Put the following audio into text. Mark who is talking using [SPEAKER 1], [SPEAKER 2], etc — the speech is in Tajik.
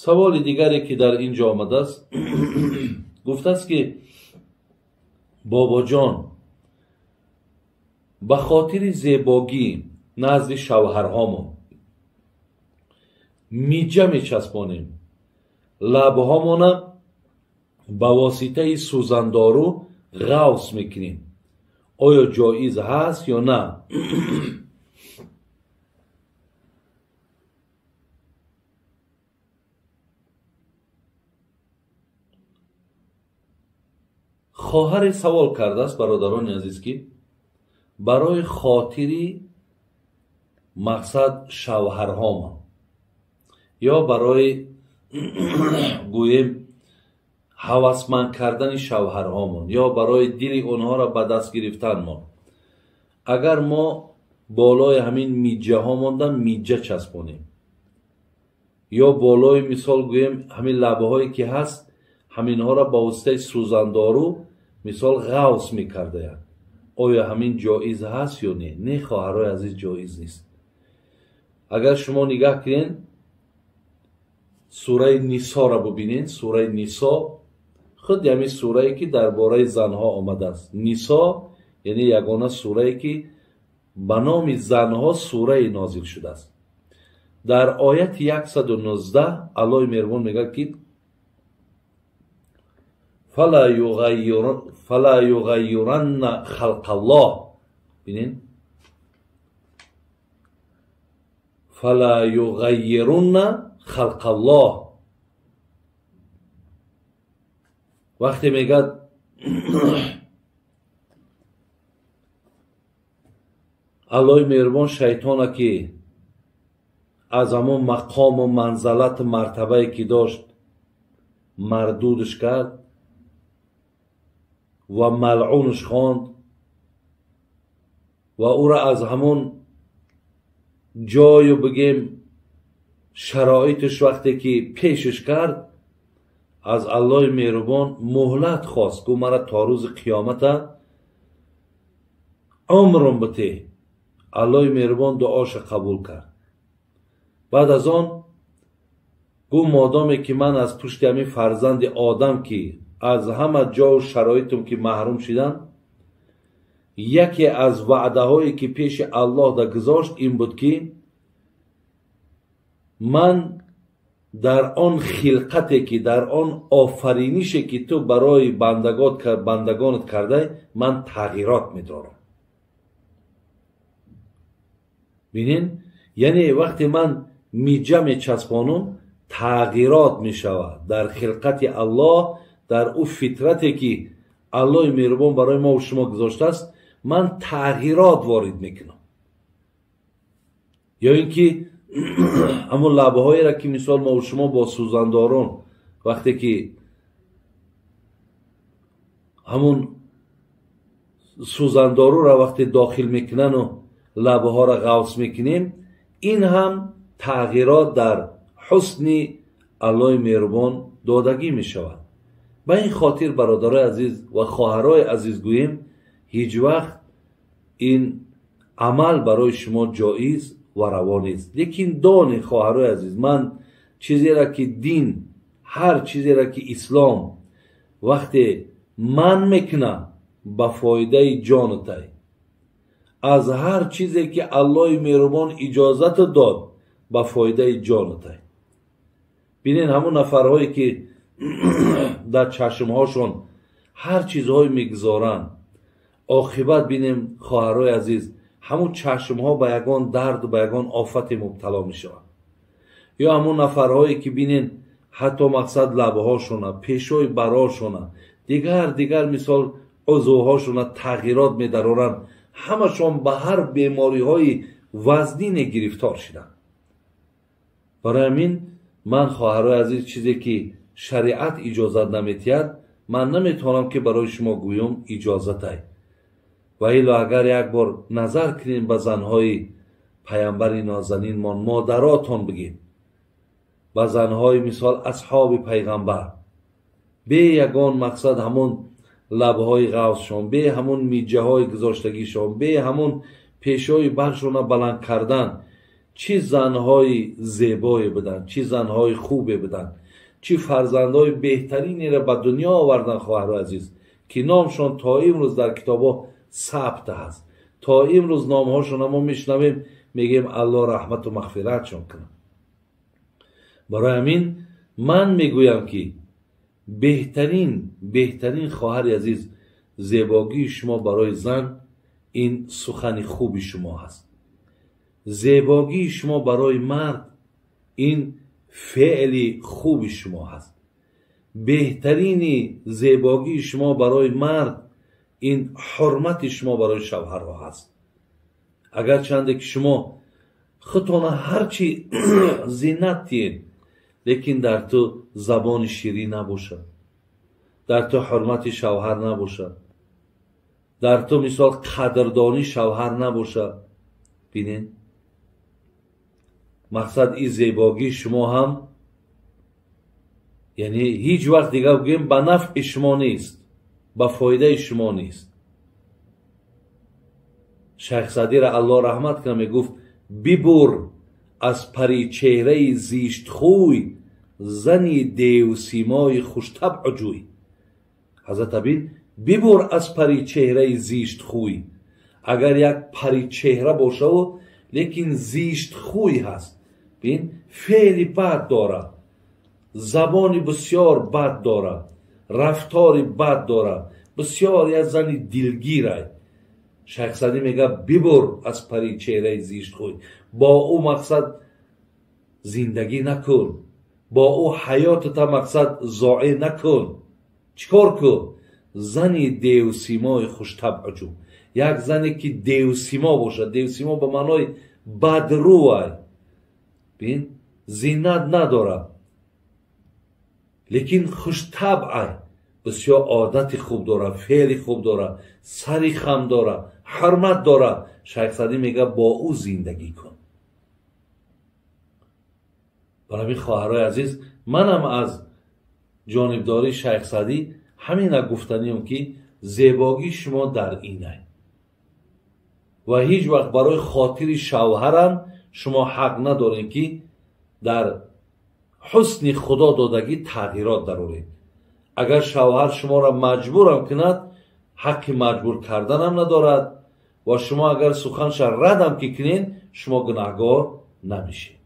[SPEAKER 1] Саволи дигаре ки дар ин ҷо омадааст, гуфтааст ки бобоҷон, ба хотири зебогӣ назди шавҳарҳомон миҷа мечаспонем, лабҳомона ба воситаи сӯзандору ғавс мекунем, оё ҷоиз ҳаст ё на? Хоҳаре савол кардааст, бародарони азиз, ки барои хотири мақсад шавҳарҳомон ё барои гӯем ҳавасманд кардани шавҳарҳомон ё барои дили онҳоро ба даст гирифтанмон, агар мо болои ҳамин миҷҷаҳо монда миҷҷа часпонем ё болои мисол гӯем ҳамин лабҳое ки ҳаст ҳаминҳоро ба воситаи сӯзандору мисол ғавс мекардаянд, оё ҳамин ҷоиз ҳаст ё не? Не, хоҳарои азиз, ҷоиз нест. Агар шумо нигаҳ кунед, сураи Нисоро бубинед, сураи Нисо худ ҳамин сурае ки дар бораи занҳо омадааст. Нисо яъне ягона сурае ки ба номи занҳо сурае нозил шудааст. Дар ояти 119 Аллоҳи меҳрубон мегӯяд ки фала юғаййиранна халқаллоҳ. Бинед, фала юғаййирунна халқаллоҳ. Вақте мегӯяд Аллоҳи меҳрубон шайтона ки аз ҳамон мақому манзалату мартабае ки дошт мардудш кард ва малъунш хонд ва ӯро аз ҳамон ҷою бигем шароитш вақте ки пешш кард аз Аллоҳи меҳрубон муҳлат хост, гӯ мара то рӯзи қиёмата умрум бите. Аллоҳи меҳрубон дуоша қабул кард. Баъд аз он гӯ модоме ки ман аз пушти ҳамин фарзанди одам ки аз ҳама ҷову шароитум ки маҳрум шидам, яке аз ваъдаҳое ки пеши Аллоҳ да гузошт ин буд ки ман дар он хилқате ки дар он офаринише ки ту барои бандагонат кардай ман тағйирот медорам. Бинен, яъне вақте ман миҷа мечаспонам тағйирот мешавад дар хилқати Аллоҳ, дар ӯ фитрате ки Аллоҳи меҳрубон барои мо шумо гузоштааст ман тағйирот ворид мекунам. Ё ин ки ҳамон лабҳоеро ки мисол мо шумо бо сӯзандорон вақте ки ҳамон сӯзандоруро вақте дохил мекунану лабҳоро ғавс мекунем, ин ҳам тағйирот дар ҳусни Аллоҳи меҳрубон додагӣ мешавад. Ба ин хотир бародарои азиз ва хоҳарои азиз гӯем, ҳеҷ вақт ин амал барои шумо ҷоиз ва раво нест. Лекин доне хоҳарои азиз, ман чизеро ки дин, ҳар чизеро ки ислом вақте ман мекунам ба фоидаи ҷону тай, аз ҳар чизе ки Аллоҳи меҳрубон иҷозату дод ба фоидаи ҷону тай. Бинен ҳамон нафарҳое ки дар чашмҳошон ҳар чизҳое мегузоранд, оқибат бинем хоҳарои азиз, ҳамон чашмҳо ба ягон дарду ба ягон офате мубтало мешаванд. Ё ҳамон нафарҳое ки бинен ҳатто мақсад лабҳошона, пешои барошона, дигар мисол узвҳошона тағйирот медароранд, ҳамашон ба ҳар бемориҳои вазнине гирифтор шиданд. Барои ҳамин ман хоҳарои азиз, чизе ки шариат иҷозат наметиҳад ман наметавонам ки барои шумо гӯям иҷозатай. Ва илло агар як бор назар кунем ба занҳои паямбари нозанинмон, модаротон бигем, ба занҳои мисол асҳоби пайғамбар, бе ягон мақсад ҳамон лабҳои ғавсшон, бе ҳамон миҷҷаҳои гузоштагишон, бе ҳамон пешои баршона баланд кардан, Чӣ занҳои зебое буданд, чӣ занҳои хубе буданд, чӣ фарзандҳои беҳтаринеро ба дунё оварданд, хоҳарои азиз, ки номшон то имрӯз дар китобҳо сабт ҳаст. То имрӯз номҳошонро мо мешунавем, мегӯем Аллоҳ раҳмату мағфиратшон кунад. Барои ҳамин ман мегӯям, ки беҳтарин хоҳари азиз, зебогии шумо барои зан ин сухани хуби шумо ҳаст. Зебогии шумо барои мард ин феъли хуби шумо ҳаст. Беҳтарини зебогии шумо барои мард ин ҳурмати шумо барои шавҳарҳо ҳаст. Агарчанде ки шумо худтона ҳарчи зинат диҳед, лекин дар ту забони ширин набошад, дар ту ҳурмати шавҳар набошад, дар ту мисол қадрдонии шавҳар набошад. Бинед, мақсад ин зебогии шумо ҳам, яъне ҳеҷ вақт дигар бигӯем, ба нафъи шумо нест, ба фоидаи шумо нест. Шайх Саъдиро Аллоҳ раҳмат кунад, мегуфт: бибур аз паричеҳраи зиштхӯй, зани девсимои хуштабъу ҷӯй. Ҳазрат абин, бибур аз паричеҳраи зиштхӯй. Агар як паричеҳра бошаву лекин зиштхӯй ҳаст, бин, феъли бад дорад, забони бисёр бад дорад, рафтори бад дорад, бисёр як зани дилгирай. Шайх Саъдӣ мегӯяд: бибур аз паричеҳраи зиштхӯй, бо ӯ мақсад зиндагӣ накун, бо ӯ ҳаётата мақсад зоеъ накун. Чӣ кор кун? Зани девсимои хуштабъу ҷӯй. Як зане ки девсимо бошад, девсимо ба маънои бадрӯай, бин, зинат надорад, лекин хуштабъай, бисёр одати хуб дорад, феъли хуб дорад, сари хам дорад, ҳурмат дорад. Шайх Саъдӣ мегӯяд: бо ӯ зиндагӣ кун. Барои ҳамин, хоҳарои азиз, манам аз ҷонибдории Шайх Саъдӣ ҳамина гуфтанием, ки зебогии шумо дар инай ва ҳеҷ вақт барои хотири шавҳарам шумо ҳақ надоред, ки дар ҳусни худо додагӣ тағйирот дароред. Агар шавҳар шуморо маҷбурам кунад, ҳаққи маҷбур карданам надорад ва шумо агар суханша радам ки кунед, шумо гунаҳгор намешед.